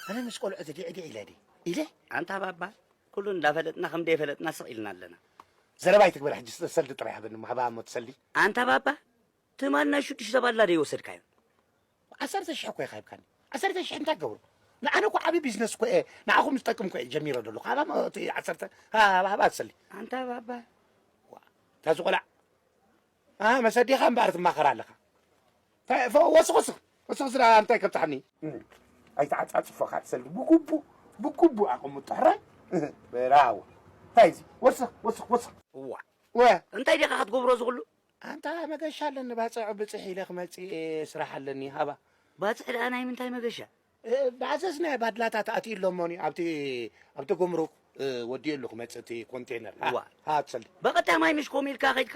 ኣነ ምስ ቆልዑ ዲዕዲዕ ኢለ ድየ ኢለ። ኣንታ ባባ፣ ኩሉ እንዳፈለጥና ከም ደይፈለጥና ስቕ ኢልና ኣለና። ዘረባ ኣይትግበር ሕጂ፣ ሰልዲ ጥራይ ሃበኒ፣ ሃባ እሞ ትሰሊ። ኣንታ ባባ፣ ትማል ናይ ሽዱሽተ ባላ ዶ ይወሰድካዮ? ዓሰርተ ሽሕ እኮ ኢኻ ሂብካኒ። ዓሰርተ ሽሕ እንታይ ገብሩ? ንኣነ እኮ ዓብዪ ቢዝነስ እኮ እየ ንዓኹም ዝጠቅም እኮ እየ ጀሚረ ዘለኹ። ሃባ እሞ እቲ ዓሰርተ፣ ሃባ፣ ሃባ ትሰሊ። ኣንታ ባባ፣ እታ ዝቆልዓ መሰዲኻ እምበኣር ትማኸር ኣለኻ። ወስኽ ወስኽ ወስኽ ዝዳ እንታይ ከብፅሓኒ? ኣይተዓፃፅፎ ካትሰል ብጉቡ ብጉቡ ኣቐምጦ ሕራይ። ብራዎ። እንታይ እዚ? ወስኽ ወስኽ ወስኽ። እዋ፣ ወ እንታይ ዲኻ ክትገብሮ ዝኽሉ? ኣንታ መገሻ ኣለኒ ባፅዕ ብፅሕ ኢለ ክመፅእ እየ፣ ስራሕ ኣለኒ። ሃባ። ባፅዕ ደኣ ናይ ምንታይ መገሻ? ባዘዝናዮ ባድላታት ኣትዩ ኣሎ እሞኒ ኣብቲ ኣብቲ ጉምሩክ ወዲኡ ኣለኹ መፅእ እቲ ኮንቴነር። እዋ። ሃትሰሊ። በቐዳማይ ምሽ ኮም ኢልካ ከይድካ?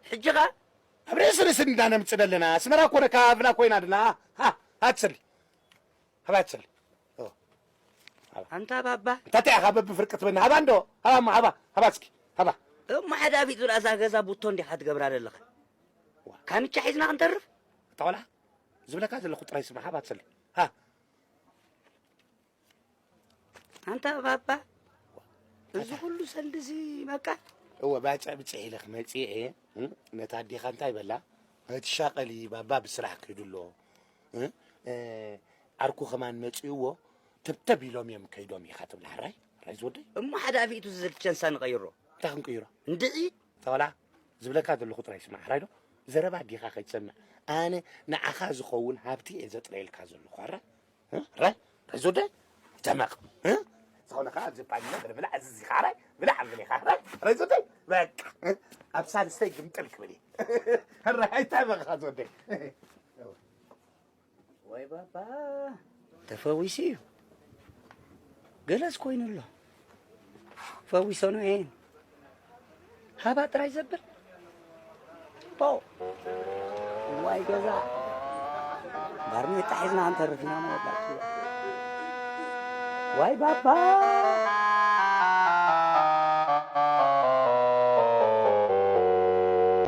ሕጂ ኸ? ኣብ ርእሲ ርእሲ እንዳነምፅእ ዘለና ኣስመራ ኮነ ካፍና ኮይና ድና። ሃትሰሊ። ሃባትሰሊ። ኣንታ ባባ። እንታይ ኢኻ በቢ ፍርቂ ትበኒ? ሃባ እንዶ። ሃባ እሞ ሃባ። ሃባ እስኪ። ሃባ። እሞ ሓደ ኣፊት ዝረኣዛ ገዛ ቡቶ እንዲኻ ትገብራ ዘለኻ? ካምቻ ሒዝና ክንተርፍ? እታ ቆልዓ ዝብለካ ዘለኹ ጥራይ ስማ። ሃባትሰሊ። ሃ ኣንታ ባባ፣ እዚ ኩሉ ሰልዲ እዚ በቃ። እወ ባጭዕ ብጭዕ ኢለ ክመፅእ እየ። ነታ ኣዴኻ እንታይ በላ? ኣይትሻቐሊ ባባ ብስራሕ ከይዱ ኣሎ። ዓርኩ ከማን መፂእዎ ተብተብ ኢሎም እዮም ከይዶም ኢኻ ትብላ። ሕራይ ሕራይ ዝወደይ። እሞ ሓደ ኣፊቱ ዝዝል ቸንሳ ንቐይሮ። እንታይ ክንቅይሮ? እንድዒ። ተበላ ዝብለካ ዘለኹ ጥራይ ስማዕ። ሕራይ ዶ? ዘረባ ኣዴኻ ከይትሰምዕ። ኣነ ንዓኻ ዝኸውን ሃብቲ እየ ዘጥረየልካ ዘለኹ። ሕራይ? ራይ ራይ ዞደ ተመቕ። ዝኾነ ከዓ ኣብዚ ፓኒ ነገር ብላዕ፣ እዚ እዚ ከዓ ራይ ብላዕ ብል ኢኻ። ራይ ራይ ዞደ በቃ ኣብ ሳልስተይ ግምጥል ክብል እየ። ራይ ተመቕ ዞደ። ወይ ባባ፣ ተፈዊሱ እዩ። ገለስ ኮይኑ ኣሎ። ፈዊሶ ነው ይሄን። ሃባ ጥራይ ዘብል ፖ ዋይ ገዛ ባርኔጣ ሒዝና እንተርፍና መወዳእቱ ዋይ ባባ